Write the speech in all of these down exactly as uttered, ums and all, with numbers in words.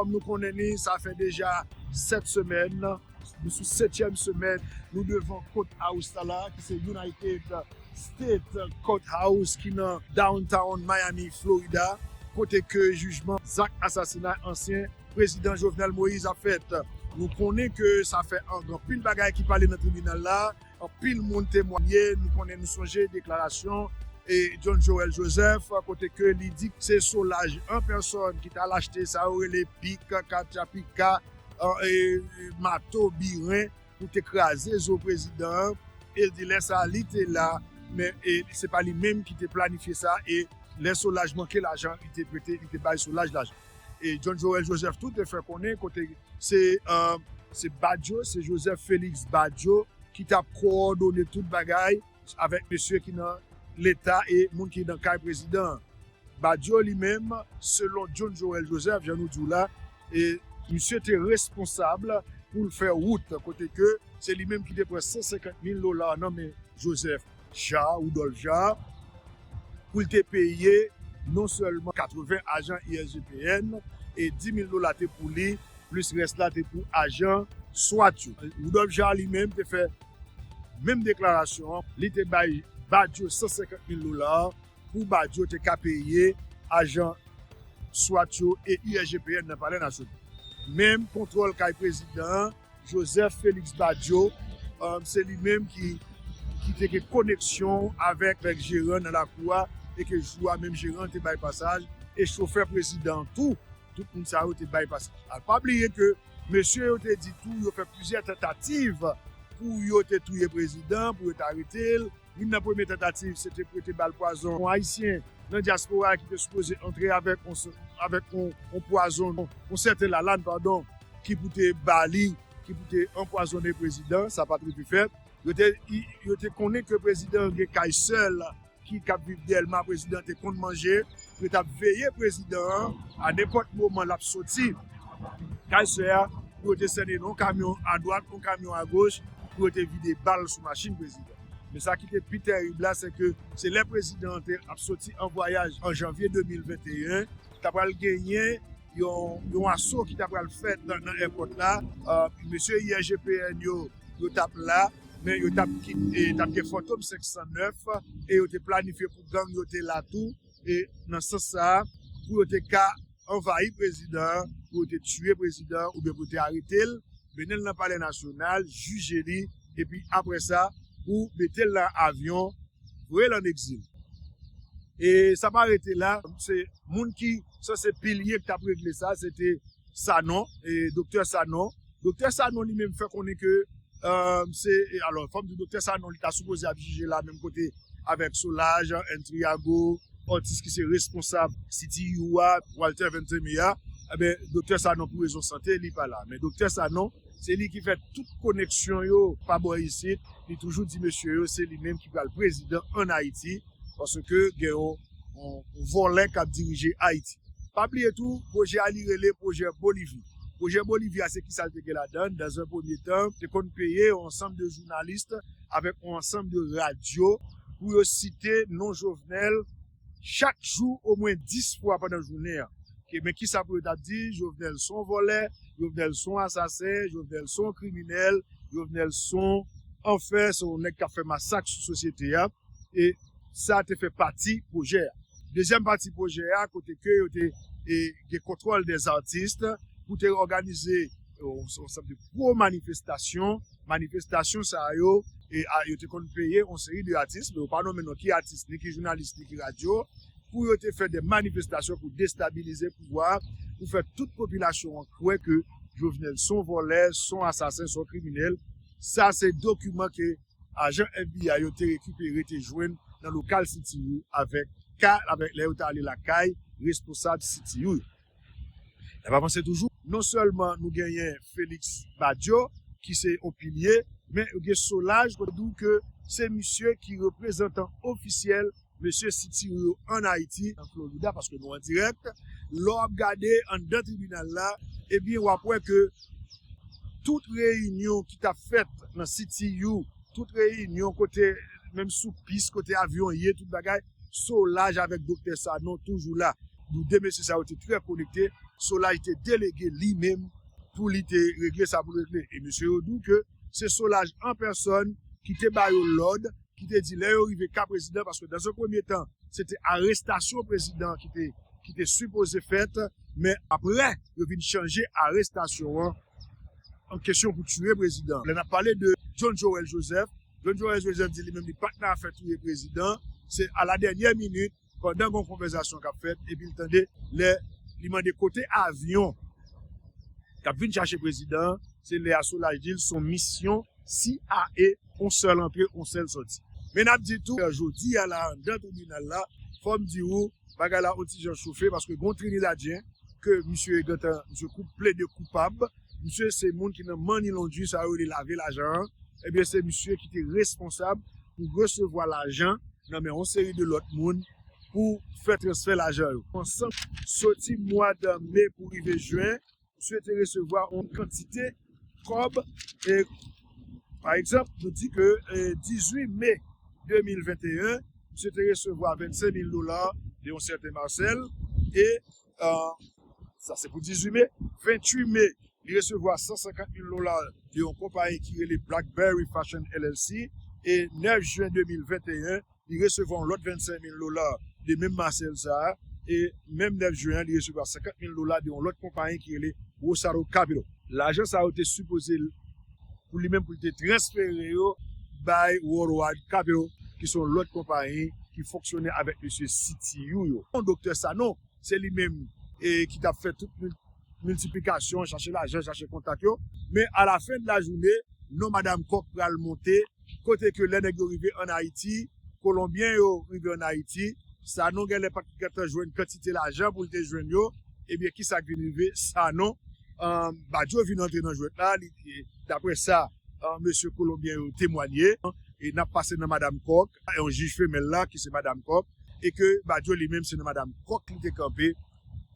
Kòm nou konnen li, sa fè deja sèt semèn, nou sou setyèm semèn, nou devan Courthouse la, ki se United State Courthouse, ki nan downtown Miami, Florida, kote ke jijman zak asasinay ansyen prezidan Jovenel Moïse ap fèt. Nou konnen ke sa fè an-, anpil bagay ki pale nan tribinal la, anpil moun temwanye, nou konnen, nou sonje deklarasyon e John Joël Joseph, kote ke li di se Solaj an pèsòn ki t al achte sa yo rele pik, katapika, e, e, mato, biren, pou te kraze zo prezidan an. E l di lè sa a, li te la, men, e, se pa li menm ki te planifye sa, e lè Solaj manke lajan, li te prete, li te bay Solaj lajan. E John Joël Joseph tou te fè konnen kote se, e, se Badio, se Joseph Félix Badio ki t ap kowòdone tout bagay avèk mesye ki nan Leta e moun ki nan kay prezidan an. Badio li menm, selon John Joël Joseph, jan nou di w la, e misye te responsab pou l fè wout, kote ke se li menm ki te pran san senkant mil dola nan men Joseph Jaar, Rudolph Jaar, pou l te peye non sèlman katreven ajan I S G P N, e dis mil dola te pou li, plis rès la te pou ajan swat yo. Rudolph Jaar li menm te fè menm deklarasyon an, li te bay Badio san senkant mil dola pou Badio te ka peye ajan swat yo e I S G P N nan Palè Nasyonal. Menm kontwòl kay prezidan an, Joseph Félix Badio, um, se li menm ki, ki te gen koneksyon avèk, avèk jeran nan lakou a, e ke jou a menm jeran an te bay pasaj, e chofè prezidan an tou, tout moun sa yo te bay pasaj. Al pa bliye ke mesye yo te di tou, yo fè plizyè tantativ pou yo te touye prezidan, pou yo te arete l. Youn nan premye tantativ, se te pou yo te ba l pwazon. Yon Ayisyen nan dyaspora ki te sipoze antre avèk yon, avèk yon, yon pwazon, yon sèten lalann, padon, ki pou te ba li, ki pou te anpwazonnen prezidan, sa pa t rive fèt. Yo te, yo te konnen ke prezidan gen kay sè l ki, k ap viv Dèlma, prezidan te konn manje, yo t ap veye prezidan an, a nenpòt moman l ap soti kay sè a, pou yo te sènen yon kamyon adwat, yon kamyon agoch, pou yo te vide bal sou machin prezidan. Men sa ki te pi tèrib la, se ke se lè prezidan an te ap soti an vwayaj an janvye de mil venteyen, ta pral genyen yon, yon aso ki ta pral fèt nan, nan èpòt la. Uh, mesye I S G P N yo, yo t ap la, men yo t ap ki-, e, t ap gen Fantom senk san nèf, e yo te planifye pou gang yo te la tou, e nan sans sa a, pou yo te ka anvayi prezidan an, pou yo te tiye prezidan an, oubyen pou yo te arete l, mennen l nan Palè Nasyonal, jije li, epi apre sa, pou mete l nan avyon, voye l an egzil. E sa pa rete la, se moun ki sanse pilye ki t ap regle sa, se te Sanon, e Doktè Sanon. Doktè Sanon li menm fè konnen ke, e, se, e alò, fò m di Doktè Sanon li ta sipoze ap jije la menm kote avèk Solaj, Entriago, Ortiz ki se responsab C T U a, Walter Ventimille a, eben, Doktè Sanon pou rezon sante, li pa la. Men Doktè Sanon, se li ki fè tout koneksyon yo pa bò isit. Li toujou di mesye yo, se li menm ki pral prezidan ann Ayiti, paske gen yon, yon, yon vòlè k ap dirije Ayiti. Pa bliye tou, pwojè a li rele pwojè Bolivi. Pwojè Bolivi a, se kisa l te gen ladan l? Dans un premier temps, te konn peye yon ansanm de jounalis avèk yon ansanm de radyo pou yo site non Jovenel chak jou omwen dis fwa pandan jounen an. Ke, men kisa pou yo t ap di? Jovenel se yon vòlè, Jovenel se yon asasen, Jovenel se yon kriminèl, Jovenel se yon, anfen, se yon nèg k ap fè masak sou sosyete a. E sa te fè pati pwojè a. Dezyèm pati pwojè a, kote ke yo te, e, gen kontwòl dè zatis, pou te òganize, e, yon, yon sòt de gwo manifestasyon. Manifestasyon sa yo, e, a, yo te konn peye yon seri de atis, men yo pa nonmen non ki atis, ni ki jounalis, ni ki radyo, pou yo te fè de manifestasyon pou destabilize pouvwa a, pou fè tout popilasyon an kwè ke Jovenel se yon vòlè, se yon asasen, se yon kriminèl. Sa se dokiman ke ajan F B I yo te rekipere, te jwenn nan lokal C T U avèk ka, avèk lè yo t ale lakay responsab C T U yo. N ap avanse toujou. Non sèlman nou genyen Félix Badio, ki se yon pilye, men yo gen Solaj, kote di w ke se misye ki reprezantan ofisyèl mesye C T U yo ann Ayiti, an Florida, paske nou an dirèk. Lè w ap gade anndan tribinal la, ebyen, w ap wè ke tout reyinyon ki t ap fèt nan C T U, tout reyinyon kote, menm sou pis, kote avyon ye, tout bagay, Solaj avèk Doktè Sanon toujou la. Nou de mesye sa yo te trè konekte. Solaj te delege li menm pou li te regle sa pou l regle. E mesye yo di w ke se Solaj an pèsòn ki te ba yo lòd, ki te di lè yo rive ka prezidan, paske nan yon premye tan, se te arestasyon prezidan ki te, ki te sipoze fèt, men apre, yo vin chanje arestasyon an an kesyon pou tiye prezidan. Lè n ap pale de John Joël Joseph, John Joël Joseph di li menm li pa t nan afè touye prezidan, se a la dènyè minit, pandan gon konvèsasyon k ap fèt, epi l tande lè li mande kote avyon k ap vin chache prezidan an, se lè a Solaj di l se yon misyon C I A, yon sèl antre, yon sèl sòti. Men n ap di tou, jodi a la, anndan tribinal la, fò m di w, bagay la yon ti jan chofe, paske gon Trinidadyen, ke misye gentan, misye kou-, plede koupab, misye se moun ki nan money laundry, sa yo rele lave lajan an, ebyen se misye ki te responsab pou resevwa lajan nan men yon seri de lòt moun pou fè transfè lajan yo. Ansanm, soti mwa de me pou rive jen, misye te resevwa yon kantite kòb. E, pa egzanp, nou di ke, e, dizuit me de mil venteyen, misye te resevwa vennsenk mil dola de yon sèten Marcel. E, e, sa se pou dizuit me. Ventuit me, li resevwa san senkant mil dola de yon konpayi ki rele Blackberry Fashion L L C. E nèf jen de mil venteyen, li resevwa yon lòt vennsenk mil dola de menm Marcel sa a, e menm nèf jen an, li resevwa senkant mil dola de yon lòt konpayi ki rele Rosado Capital. Lajan sa yo te sipoze pou li menm pou li te transfere yo bay Worldwide Capital, ki se yon lòt konpayi ki fonksyone avèk mesye C T U yo. Doktè Sanon, se li menm, e, ki t ap fè tout mil-, miltiplikasyon, chache lajan, chache kontak yo. Men alafen de lajounen, non Madanm Kòk pral monte, kote ke lè nèg yo rive ann Ayiti, Kolonbyen yo rive ann Ayiti, Sanon genlè pa t gentan jwenn kantite lajan pou l te jwenn yo, ebyen, kisa k vin rive? Sanon, e, Badio vin antre nan jwèt la, li, e, daprè sa, e, mesye Kolonbyen yo temwanye, e n ap pase nan Madanm Kòk, e yon jij femèl la, ki se Madanm Kòk, e ke Badio li menm se nan Madanm Kòk li te kanpe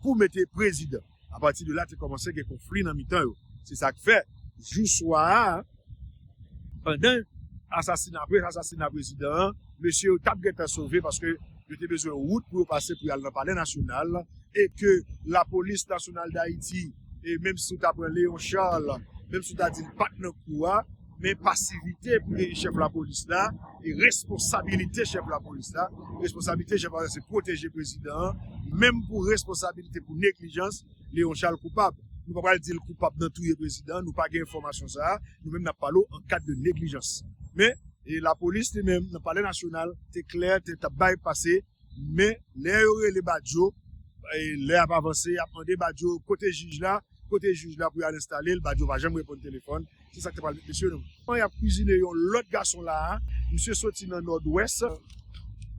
pou mete prezidan. Apati de la, te kòmanse gen konfli nan mitan yo. Se sa k fè, jou swa a, pandan asasina, apre asasina prezidan an, mesye yo t ap gentan sove paske yo te bezwen wout pou yo pase pou y al nan Palè Nasyonal, e ke Lapolis Nasyonal d Ayiti, e menm si w ta pran Léon Charles, menm si w ta di l pa t nan kou a, men pasivite pou chèf lapolis la, e responsabilite chèf lapolis la, responsabilite chèf lapolis la se pwoteje prezidan an, menm pou responsabilite pou neglijans, Léon Charles koupab. Nou pa pral di l koupab nan touye prezidan, nou pa gen enfòmasyon sa a, nou menm n ap pale w an kad de neglijans. Men, e lapolis li menm, nan Palè Nasyonal, te klè, te t ap bay pase, men lè yo rele Badio, e lè y ap avanse, y ap mande Badio kote jij la, kote jij la pou y al enstale l, Badio pa janm reponn telefòn. Se sa k te pral met mesye yo. Y ap kwizine yon lòt gason la a, misye soti nan Nòdwès,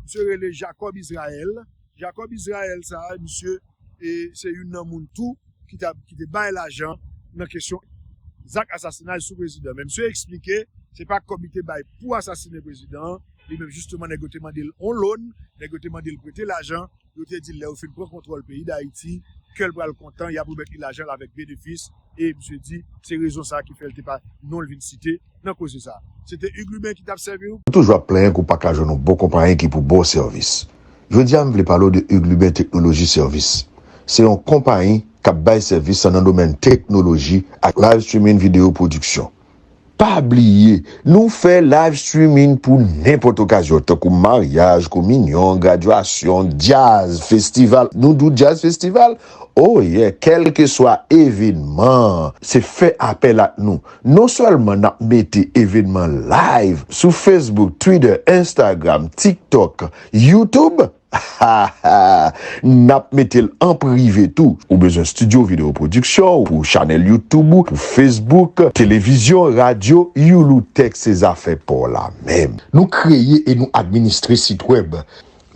misye rele Jacob Israël. Jacob Israël sa a, misye, e, se youn nan moun tou ki ta, ki te bay lajan nan kesyon zak asasinay sou prezidan. Men misye eksplike, se pa kòb li te bay pou asasinen prezidan an, li menm jisteman nèg yo te mande l on loan, nèg yo te mande l prete lajan, yo te di l lè yo fin pran kontwòl peyi Dayiti, kè l pral kontan, y ap remèt li lajan l avèk benefis, e misye di, se rezon sa a ki fè l te pa non l vin site nan koze sa a. Se te Hugues Lubin ki t ap sèvi w. Ou toujou ap plenyen ke w pa ka jwenn yon bon konpayi ki pou ba w sèvis. Jodi a, m vle pale w de Hugues Lubin Technology Service. Se yon konpayi k ap bay sèvis nan domèn teknoloji ak live streaming video production. Pa bliye, nou fè live streaming pou nenpòt okazyon, tankou maryaj, kominyon, gradyasyon, djaz, festival. Nou di w djaz festival? Oh yeah, kèlkeswa evenman, se fè apèl ak nou. Non sèlman n ap mete evenman live sou Facebook, Twitter, Instagram, TikTok, YouTube, n ap mete l an prive tou. Ou bezwen estidyo videyo pwodiksyon pou chanèl YouTube ou, pou Facebook, televizyon, radyo, Youlou Tech se zafè pa w la menm. Nou kreye e nou administre sit wèb.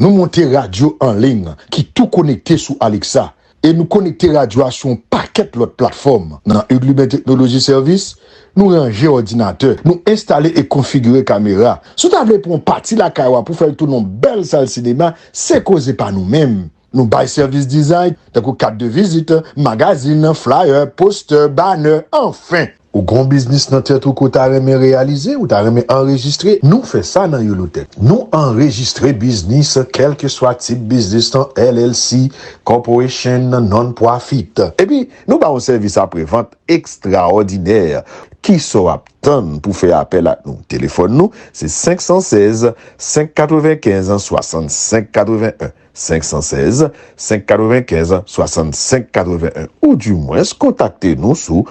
Nou monte radyo an liy ki tou konekte sou Alexa. E nou konekte radyo a sou yon pakèt lòt platfòm. Nan Hugues Lubin Technology Service, nou ranje òdinatè, nou enstale e konfigire kamera. Si w ta vle pran yon pati lakay ou a pou fè l tounen yon bèl sal sinema, se koze pa nou menm. Nou bay sèvis dizay, tankou kat de vizit, magazin, flyer, postè, banner, anfen. Ou gon biznis nan tèt ou ke w ta renmen reyalize, ou ta renmen anrejistre, nou fè sa nan Youlotech. Nou anrejistre biznis, kèlkeswa tip biznis lan, L L C, corporation, non-profit. Epi, nou ba w sèvis aprevant ekstraòdinè. Kisa w ap tann pou fè apèl ak nou? Telefòn nou, se senk san sèz, senk katrevenkenz, swasannsenk katreven en. Senk san sèz, senk katrevenkenz, swasannsenk katreven en. Ou dimwens kontakte nou sou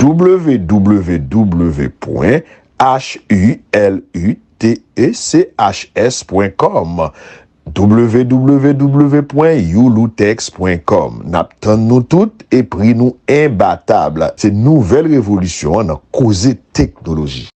W W W pwen H U L U T E C H S pwen com. W W W pwen youlotech pwen com. N ap tann nou tout e pri nou enbatab. Se nouvèl revolisyon an nan koze teknoloji.